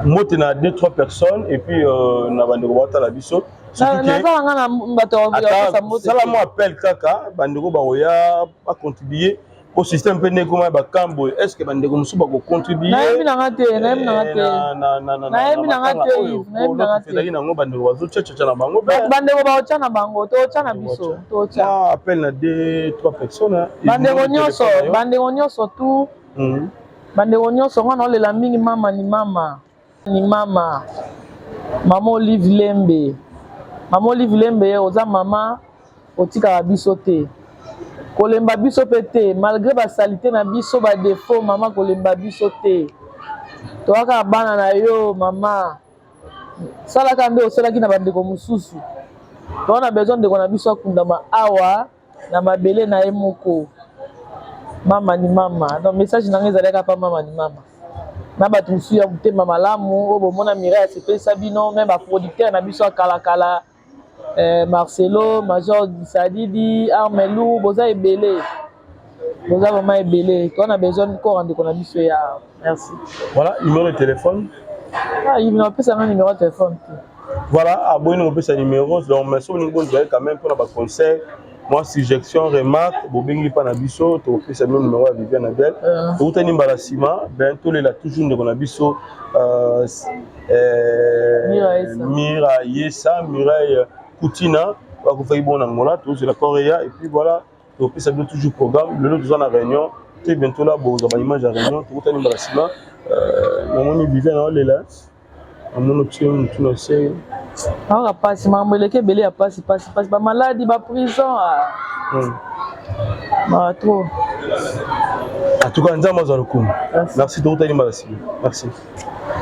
Mbote na 2 3 personnes et puis euh, na bandeko batala biso. Naza nga na bato ya mbote. Sala mwa appel kaka bandeko bakoya ba contribuer po système mpe ndenge ekoma ya bakambo est ce que bandeko mosusu bakocontribue nayebi nanga te nayebi nanga te nayebi nanga te nayebi nanga te ezalaki nango bandeko bazotiachacha na bango bandeko baotya na bango tootya na biso tootya appel na deux trois personnes bandeko nyonso bandeko nyonso tout mhm. bandeko nyonso nga naolela mingi mama ni mama ni mama mama Olive Lembe mama Olive Lembe oza mama otikaka biso te kolemba biso mpe te malgré basalite na biso badefaut mama kolemba biso te toyaka bana na yo mama salaka nde osalaki na bandeko mosusu toza na besoin ndeko na biso akundama awa na mabele na ye moko mama ni mama donc message na ngai ezalaki pa mama ni mama na bato mosusu ya motema malamu oyo bomona Mireille asepelisa bino me baproducteur na biso ya kalakala eh, Marcelo Major Sadidi Armelu boza ebele boza vraiment ebele toza na besoin corps ya ndeko na biso ya merci voilà numéro de téléphone ah, napesa nga numéro ya téléphone te voilà aboyi ah, kopesa numéro donc mais soki olingi bozwa ye quand même mpona baconseil mwa suggestion remarque bobengi mpa na biso tokopesa bino numéro ya Viviane Abel euh. tokutani mbala nsima ben tolela toujours ndeko na biso euh, euh, Mira Yesa Mireille Koutina bakufaki bongo na Angola tozela Korea et puis voilà topesa bino toujours programme lelo toza na réunion très bientôt là bozwa baimage ya réunion tokutani mbala nsima namoni Viviane aolela namoni otie motu na se aoka mpasi makambo eleki ebele ya mpasi mpasi mpasi bamaladi baprison mawa trop en tout cas nzambe azwa lokumu merci tokutani mbala nsima merci.